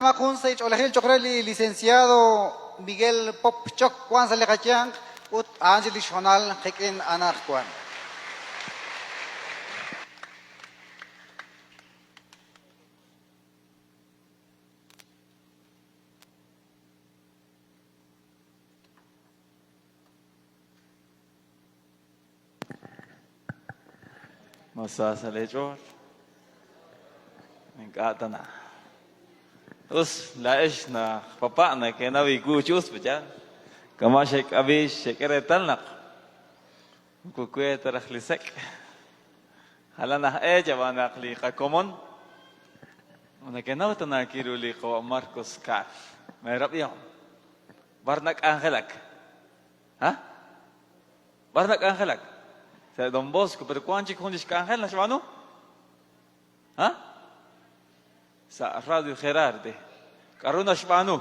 K'amaq jun sahil ch'oolejil cho'q re li Licenciado Miguel Pop Choc wank sa' li qayanq ut a'an chik li xhoonal qik'in anaqwan. Ma sa sa' leech'ool? Ink'a' tana. Us, laa'ex naq papa' nekeenaw iwu chi us, pe'yaal? Kama' xek'ab'i xek'e reetal naq moko we ta raj li sek'. Jalan aj e chab'an naq li qakomon nekenaw tana kiru li qawa' Marcos Caal. Meerab'ihom. B'ar nak'anjelak? Ha? B'ar nak'anjelak? Sa' Don Bosco, pero wank chik jun li xk'anjel naxb'aanu? Ha? Sa' Radio Gerardi. K'aru naxb'aanu?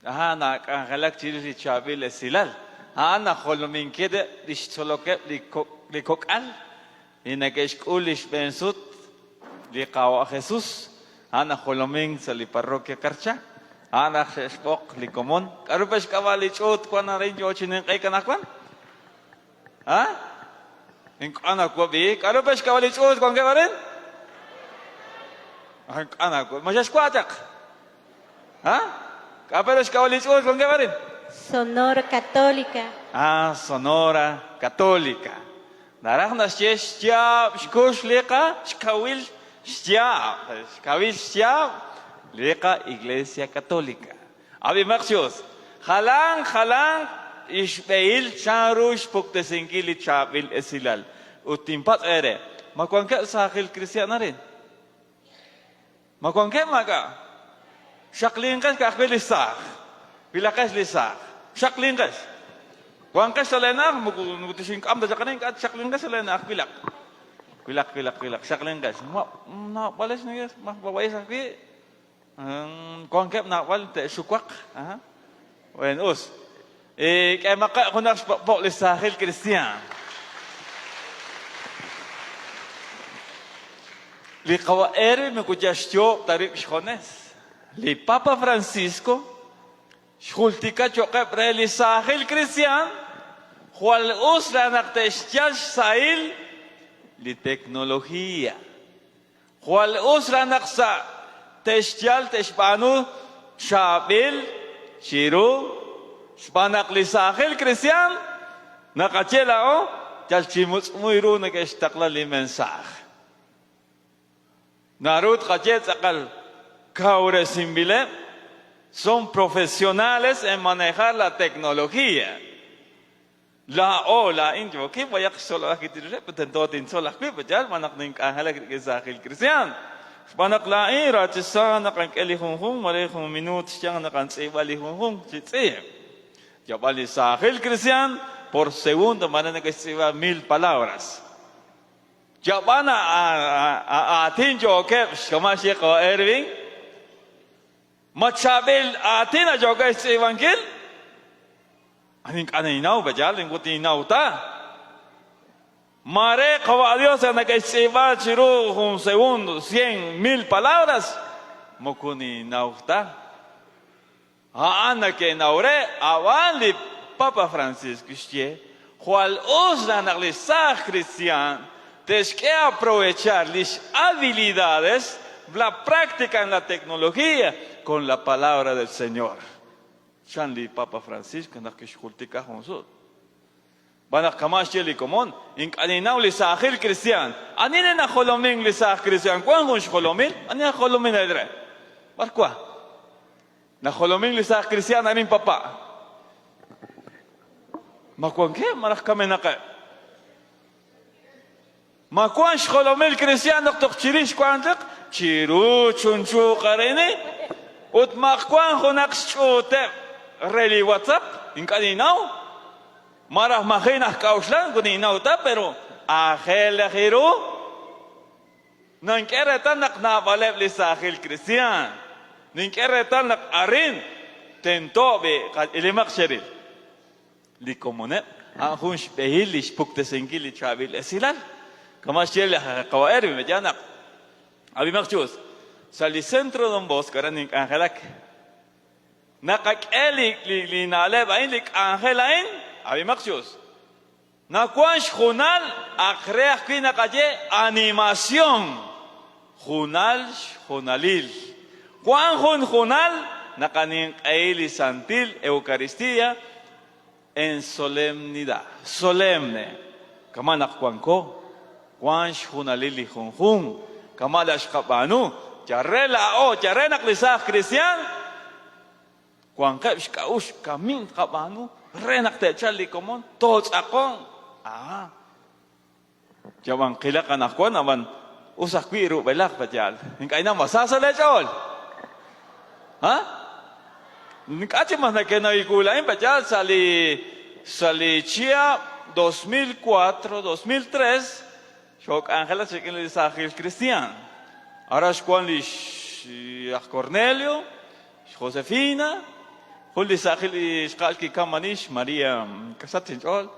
Aha, nak'anjelak chirix li chaab'il esilal. A'an najolominkeb' li xtzolokeb' li kok'al li neke'xk'ul li xb'een sut li Qaawa' Jesus. A'an najolomink sa' li parroquia Carchá. A'an aj xe'xb'oq li komon. K'aru pe' xk'ab'a' li ch'uut wank arin yo chi ninq'ehik anaqwan? Ha? Ink'a' nawab'i. K'aru pe' xk'ab'a' li ch'uut wankeb' arin? Ink'a' nawab'i. Ma xexwa' chaq? Ha? K'a' pe' xk'ab'a' li ch'uut wankeb' arin? Sonora Católica. Ah, Sonora Católica. Naraj naxye xyaab' xkux li qa xkawil xyaab', xkawil xyaab' li qa Iglesia Católica. Ab'imaq chi us, jalan jalanq xb'ehil chanru xpuktesinkil li chaab'il esilal. Ut tinpatz' eere, ma wankeb' saajil kristiaan arin? Ma wankeb' maak'a'? Xaqlinqex ka'ajwi' li saaj. Wilaqex li saaj. Xaqlinqex. Wanqex sa' leena'aj, moko moko tixink'am ta chaq arin, ink'a' xaqlinqex sa' leena'aj, wilaq. Wilaq, wilaq, wilaq, xaqlinqex. Ma naab'alex nekex, ma b'ab'ayex ajwi'. Wankeb' naab'al te'xuwaq. Aha. Bueno, us. K'eemaqeb' junaq xpo'po' li saajil kristiaan. Li qawa' Erwin moko yal xyoob' ta rib' xjunes. Li Papa Francisco xjultika cho'qeb' re li saajil kristiaan jwal us re naq te'xyal xsahil li teknología. Jwal us raj naq sa' te'xyal te'xb'aanu chaab'il chiru xb'aan naq li saajil kristiaan naqaye laa'o yal chi mutz'muy ru neke'xtaqla li mensaaj. Naru tqaye tz'aqal kawresinb'ileb', son profesionales en manejar la tecnología. Laa'o, laa'in yookin b'ayaq xtzolb'al chirixeb', ut tento tintzol ajwi', yaal xb'aan naq nink'anjelak rik'in saajil kristiaan. Xb'aan naq laa'in ra chi sa naqank'e li junjunq, maare jun minuut xyanq naqantz'iib'a li junjunq chi tz'iib'. Yab'al li saajil kristiaan por segundo maare neke'xtz'iib'a mil palabras. Yab'an a aatin yookeb' xkama' xye qawa' Ervin. Ma chaab'il aatin a yookeb' xtz'iib'ankil? Ani ink'a' ninnaw, pe'yaal ink'a' tinnaw ta. Maare Qawa' Dios naq neke'xtz'iib'a chiru jun segundo cien mil palabras, moko ninnaw ta. A'an neke'naw re, a'b'an li Papa Francisco xye, Jwal us raj naq li saaj kristiaan te'xk'e aprovechar lix habilidades, la práctica en la tecnología con la palabra del Señor. Chan li Papa Francisco naq kixjultika jun sut. Xb'aan naq kama' xye li komon, ink'a' ninnaw li saajil kristiaan. Ani li najolomink li saaj kristiaan? Wan jun xjolomil? Ani najolominel re? B'ar wan? Najolomink li saaj kristiaan arin papa'. Ma wankeb' malaj kamenaqeb'? Ma wank xjolomil kristiaan naq toj chirix wank chaq? Chiru chunchu qarini. Ut ma wank junaq xch'uuteb' re li WhatsApp? Ink'a' ninnaw. Malaj maji' najk'a'uxla, moko ninnaw ta, pero aajel raj ru. Nink'e reetal naq naab'aleb' li saajil kristiaan. Nink'e reetal naq arin tento b'i' qach'ilimaq cheril. Li komoneb' a'an jun xb'ehil li xpuktesinkil li chaab'il esilal. Kama' xye li Qawa' Erwin, yaal naq ab'imaq chi us. Sa' li Centro Don Bosco aran nink'anjelak. Naqak'e li, li, li na'leb' a'in, li k'anjel a'in, ab'imaq chi us. Nawank xjunal ak re ajwi' naqaye animación, junal xjunalil. Wank jun junal naqaninq'ehi li Santil Eucaristía en solemnidad, solemne, kama' naq wanko, wank xjunalil li junjunq, kama' la xqab'aanu, yal re laa'o, yal re naq li saaj kristiaan, Wanqeb' xk'a'uxl kamin tqab'aanu re naq te'chalq li komon, tootz'aqonq. Aa. Yab'an qilaq anaqwan, ab'an us ajwi' rub'elaj pe'yaal. Ink'a' innaw ma sa sa' leech'ool. Ha? Ink'a' chik mas neke'naw iwu laa'in pe'yaal sa' li sa' li chihab' 2004, 2003 xook'anjelak rik'in li saajil kristiaan. Aran xwank li aj Cornelio, Xjosefina, jun li saajil ixqa'al kikam ani xMaria kasach inch'ool,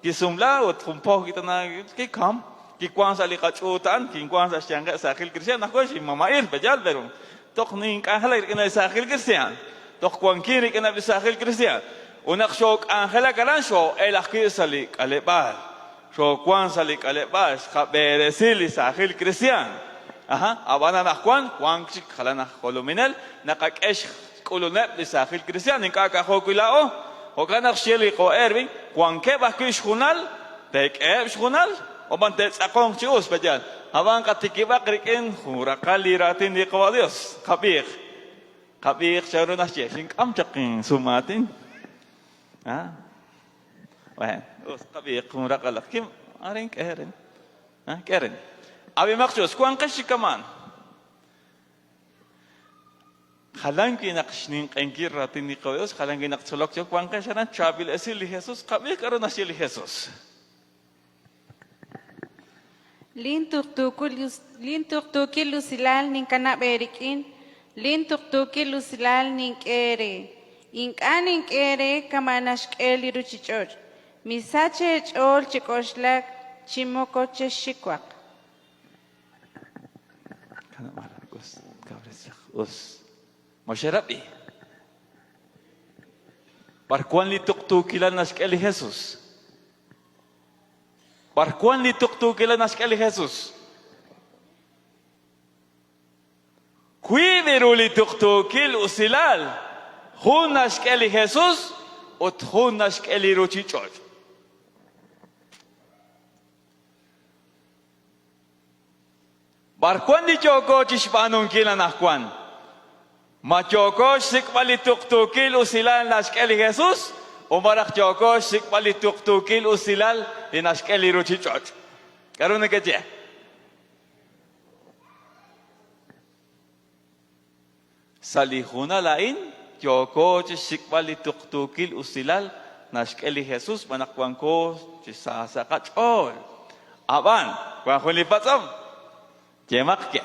kisumla ut jun po kitana kikam, kiwank sa' li qach'uut a'an, kinwank sa' xyanqeb' saajil kristiaan, anaqwan xinmama'il pe'yaal, pero toj nink'anjelak rik'ineb' li saajil kristiaan, toj wankin rik'ineb' li saajil kristiaan. Ut naq xook'anjelak aran xoo'el ajwi' sa' li k'aleb'aal. Xoowank sa' li k'aleb'aal, xqab'eresi li saajil kristiaan. Aha, a'b'an anajwan wank chik jalan aj jolominel, naqak'e xk'uluneb' li saajil kristiaan, ink'a' ka'jo wi' laa'o. Jo'kan naq xye li qawa' Ervin, wankeb' ajwi' xjunal, teek'eheb' xjunal, ab'an te'tz'aqonq chi us, pe'yaal? Ab'an qatikib'aq rik'in jun raqal li raatin li qawa' Dios. Qab'iiq. Qab'iiq chanru naxye, xink'am chaq insumaatin. Ah. Bueno, us qab'iiq jun raqalaq. Kim, arin k'e rin. Ah, k'e rin. Ab'imaq chi us, wanqex chi kama'an. Jalan wi' naq xninq'enkil raatin li Dios, jalan wi' naq tzolok yo, wanqex aran chaab'il esil li Jesus, qab'iiq k'aru naxye li Jesus. Lin tuqtuukil usilal ninkanab' eerik'in, lin tuqtuukil usilal nink'e eere. Ink'a' nink'e eere kama' naxk'e li ruchich'och'. Misach eech'ool chi k'oxlak chi moko chexxiwaq. Ma xerab'i? B'ar wank li tuqtuukilal naxk'e li Jesus? B'ar wank li tuqtuukilal naxk'e li Jesus? Wiib' ru li tuqtuukil usilal, jun naxk'e li Jesus ut jun naxk'e li ruuchich'och'. B'ar wank li yooko chi xb'aanunkil anaqwan? Ma yooko xsik'b'al li tuqtuukil usilal naxk'e li Jesus o malaj yooko xsik'b'al li tuqtuukil usilal li naxk'e li ruuchich'och'? K'aru nekeye? Sa' li hoonal a'in yooko chi xsik'b'al li tuqtuukil usilal naxk'e li Jesus xb'aan naq wanko chi sa sa' qach'ool. Ab'an, wank jun li patz'om. Yeemaq ke.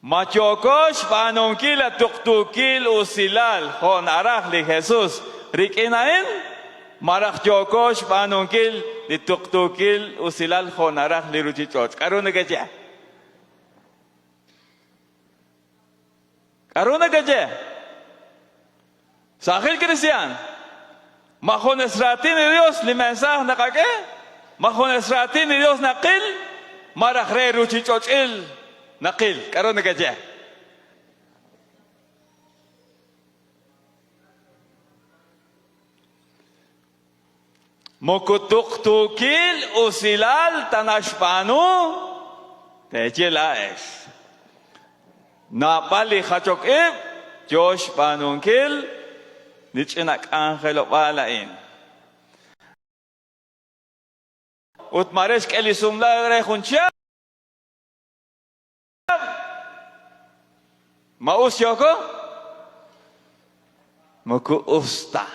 Ma yooko xb'aanunkil li tuqtuukil usilal jo' naraj li Jesus rik'in a'in? Malaj yooko xb'aanunkil li tuqtuukil usilal jo' naraj li ruuchich'och'? K'aru nekeye? K'aru nakaye? Saajil kristiaan, ma junes raatin li Dios li mensaaj naqak'e? Ma junes raatin li Dios naqil? Malaj re ruuchich'och'il naqil? K'aru nakaye? Moko tuqtuukil usilal ta naxb'aanu, teeye laa'ex. Naab'al li jachok ib' yoo xb'aanunkil li ch'ina k'anjelob'aal a'in. Ut maare xk'e li sumlaak re jun chihab'. Ma us yooko? Moko us ta.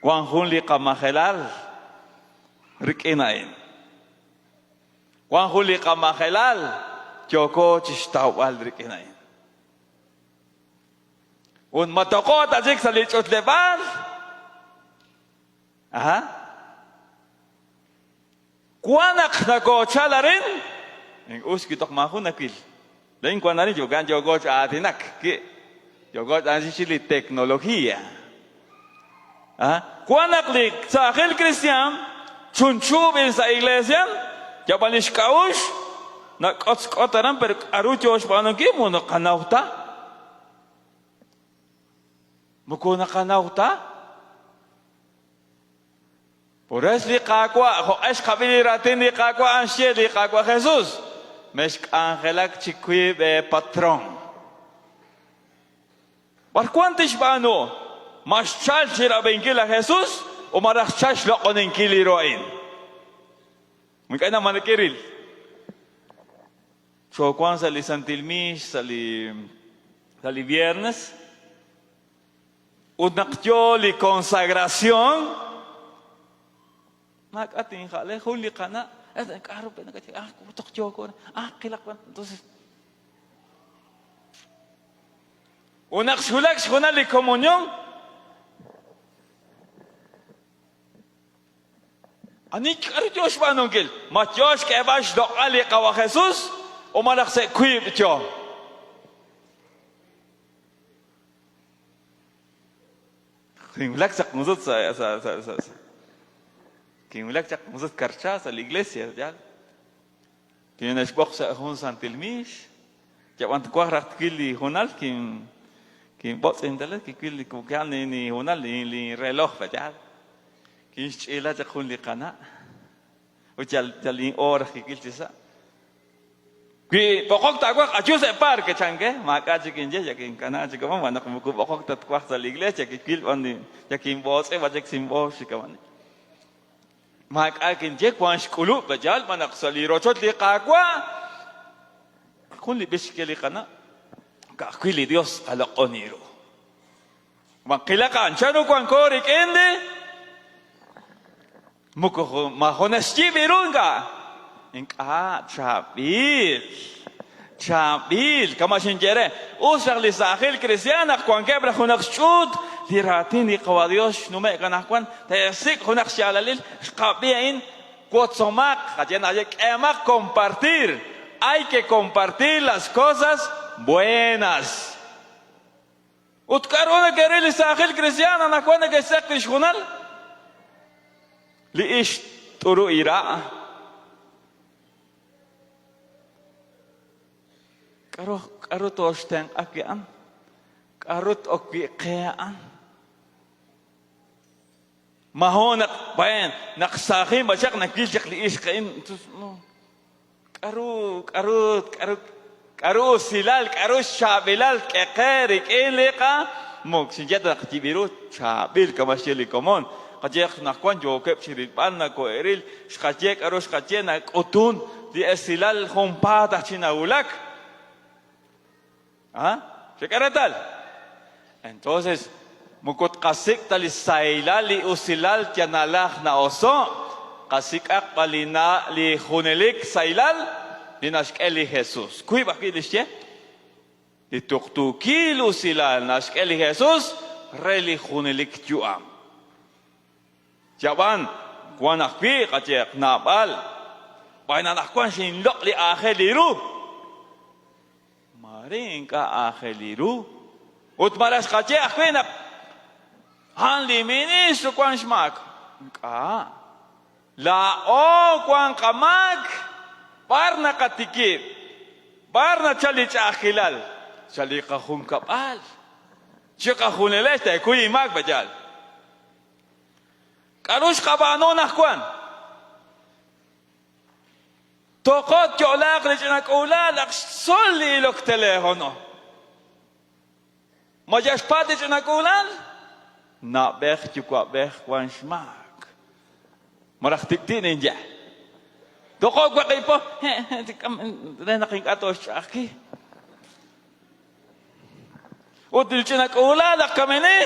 Wank jun li qamajelal rik'in a'in. Wank jun li qamajelal yooko chi xtawb'al rik'in a'in. Ut ma toqo ta chik sa' li ch'utleb'aal? Aha. Wan naq nakoochal arin. Us wi toj maajun nawil. Laa'in wank arin jo'kan yooko chi aatinak. Ki yooko chi li tecnología. Wan naq li saajil kristiaan chunchu b'il sa' iglesia, yab'an lix k'a'uxl nak'otzk'ot aran, pero k'a'ru yoo xb'aanunkil moko naqanaw ta. Moko naqanaw ta. Por es li Qaawa', jo'q'e xqab'i li raatin li Qaawa' a'an xye li Qaawa' Jesus, Mexk'anjelak chi wiib' eepatron. B'ar wank tixb'aanu? Ma xchalk chi rab'inkil laj Jesus o malaj xchalk xloq'oninkil li ru a'in? Ink'a' naq ma neke'ril. Xoowank sa' li santil miix sa' li sa' li viernes ut naq yoo li consagración maak'a' tinja'le jun li qana' k'a'ru pe' nakatye ah toj yooko ah qilaq b'an entonces Ut naq xwulak xhoonal li komunion, ani k'aru yo xb'aanunkil? Ma yo xk'eeb'al xloq'al li Qawa' Jesus o malaj sa' wiib' yo? Kinwulak chaq jun sut sa' sa' sa' sa' kinwulak chaq jun sut Karcha sa' li iglesia, yaal. Kine'xb'oq sa' jun santil miix. Yab'an twaj raj twil li hoonal, kin kinb'otz' intelej, kiwil li kukan li li hoonal li li reloj pe'yaal. Kinxch'iila chaq jun li qana' ut yal yal in'oor raj kiwil chi sa'. Wi b'oqok taawaj, ayu sa' parque, chan ke. Maak'a' chik kinye, ya kinkana chik awan, naq moko b'oqok ta twaj sa' li iglesia, kiwil b'an li ya kinb'otz'e b'an chik sinb'oox chik awan. Maak'a' kinye, wank xk'ulub' yaal b'an naq sa' li rochoch li Qaawa' jun li b'ich xk'e li qana', ka'ajwi' li Dios qaloq'oni ru. Ma qilaq a'an chanru wanko rik'in li moko maajun naxyiib' ru ink'a'. Ink'a' chaab'il. Chaab'il, kama' xinye re. Us raj li saajil kristiaan naq wankeb' raj junaq xch'uut li raatin li Qawa' Dios xnume'k anajwan, teesik' junaq xyaalalil, xqab'i a'in, wotzomaq, qaye naq k'eemaq compartir, hay que compartir las cosas buenas. Ut k'a'ru neke'ril li saajil kristiaan anajwan neke'xtz'eq lix junal? Li ix t'uru ira'. K'aru k'aru tooxtenq'a wi' a'an? K'aru t-ok wi' qe a'an? Majo naq b'een naq saajin b'achaq nawil chaq li ixq a'in k'aru k'aru k'aru k'aru usilal k'aru xchaab'ilal tk'e qe rik'in li qa mok xinye ta naq yib'il ru chaab'il kama' xye li komon qayehaq naq wan yookeb' chi rilb'al nako'e'ril Xqaye k'a'ru xqaye nak'utun li esilal junpaat aj chi nawulak. Ah, xek'e reetal? Entonces, moko tqasik' ta li sahilal, li usilal yal nalaj na'oso', qasik'aq b'an li na li junelik sahilal li naxk'e li Jesus. Wiib' ajwi' li xye. Li tuqtuukil usilal naxk'e li Jesus re li junelik yu'am. Yab'an, wan ajwi' qayehaq naab'al, b'an anaqwan xinloq' li aajel li ru. Maare ink'a' aajel li ru. Ut malaj xqaye ajwi' naq a'an li ministro wan xmaak. Ink'a'. Laa'o wan qamaak. B'ar naqatikib'? B'ar nachal li ch'a'ajkilal? Sa' li qajunkab'al. Chiqajunilex teekuy inmaak, b'ayal. K'aru xqab'aanu anaqwan? Toqo tyo'laaq li ch'ina k'uula'al naq xtzol li ilok telefono. Ma yal xpaat li ch'ina k'uula'al? Na'b'ej yuwa'b'ej wank xmaak. Malaj tik'ti' ninye. Toqo waqib' po, re naq ink'a' tooxch'a'ajki. Ut li ch'ina k'uula'al naq kameni,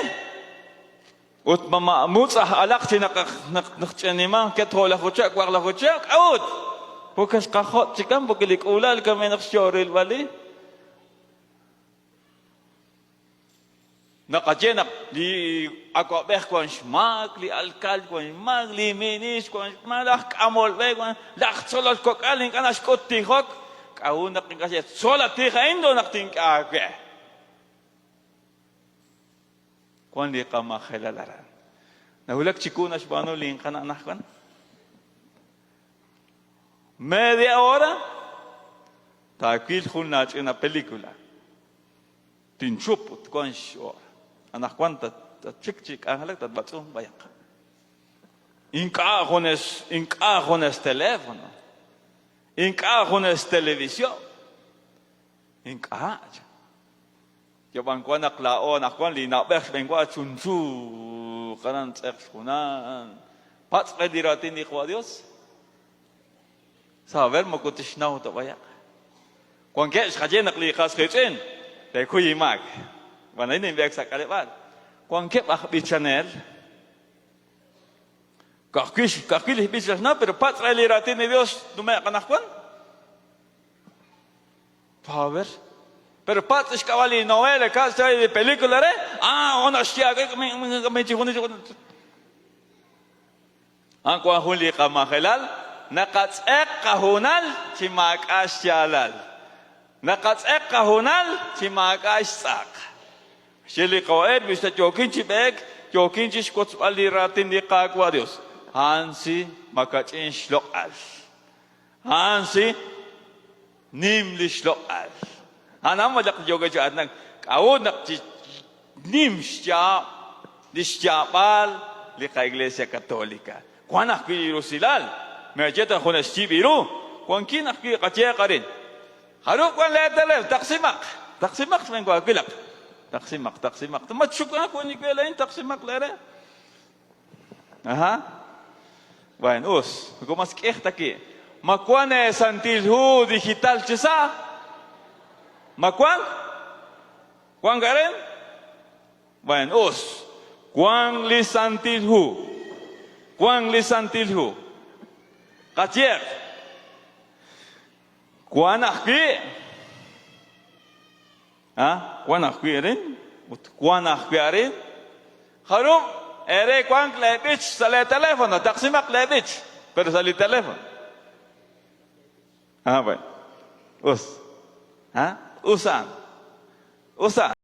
Ut ma ma'mutz' aj alaq chi naq naq ch'inimanq ket jo'laju chihab' waqlaju chihab'? K'a'ut? Porque xqajot' chikan, porque li k'uula'al kamenaq xyo' rilb'al li. Naqaye naq li awa'b'ej wan xmaak, li alkal wan xmaak, li minix wan xmaak, laj k'amol b'e wan, laj tzolol kok'al ink'a' naxk'ut tijok. K'a'ut naq ink'a' xye, Tzol a tij a'in toj naq tink'e aawe? Wan li qamajelal aran. Nawulak chiwu naxb'aanu linqana' anaqwan. Media hora taawil jun laach'ina pelikula. Tinchup ut wank x'oor. Anaqwan tatxik chi k'anjelak tatb'atz'unq b'ayaq. Ink'a' junes ink'a' junes teléfono. Ink'a' junes televisión. Ink'a'. Yab'an wan naq laa'o anaqwan li na'b'ej xb'enwa chunchu qaran tz'eq xjunan. Patz' re li raatin li Qwa' Dios. Saber moko tixnaw ta b'ayaq. Wankeb' xqaye naq li qas qiitz'in teekuy inmaak. Wan a'in ninb'eek sa' k'aleb'aal. Wankeb' aj b'ichanel ka'ajwi' ka'ajwi' li b'ich naxnaw, pero patz' re li raatin li Dios nume'q anaqwan. Power. Pero patz' xk'ab'a' li novela, patz' xk'ab'a' li película re, ah, ona xye A'an wank jun li qamajelal, naqatz'eq qahoonal chi maak'a' xyaalal. Naqatz'eq qahoonal chi maak'a' xtz'aq. Xye li Qawa'el, Wi ta yookin chi b'eek, yookin chixwotzb'al li raatin li Qaawa' Dios, a'an si makach'in xloq'al. A'an si nim li xloq'al. A'an malaj yookeb' chi aatinak, k'a'ut naq chi nim xyaab' li xyaab'al li qaIglesia Católica. Wank ajwi' li rusilal, meeye ta junes xyiib' ru, wankin ajwi' qayeeq arin. Jarub' wank leetelef, taqsimaq, taqsimaq xb'eenwa wilaq. Taqsimaq, taqsimaq. Matxuwaak wan li we laa'in, taqsimaq leere. Aha. Bueno, us. Moko mas k'ej ta ki'. Ma wank Santil Hu digital chi sa'? Ma wank? Wank arin? Bueno, us. Wank li Santil Hu. Wank li Santil Hu. Qayeq. Wank ajwi'. Ha? Wank ajwi' arin ut wank ajwi' arin. Jarub' eere wank leeb'ich sa' leeteléfono? Taqsimaq leeb'ich, pero sa' li teléfono. Ah, bueno. Us. Ha? Us a'an. Us a'an.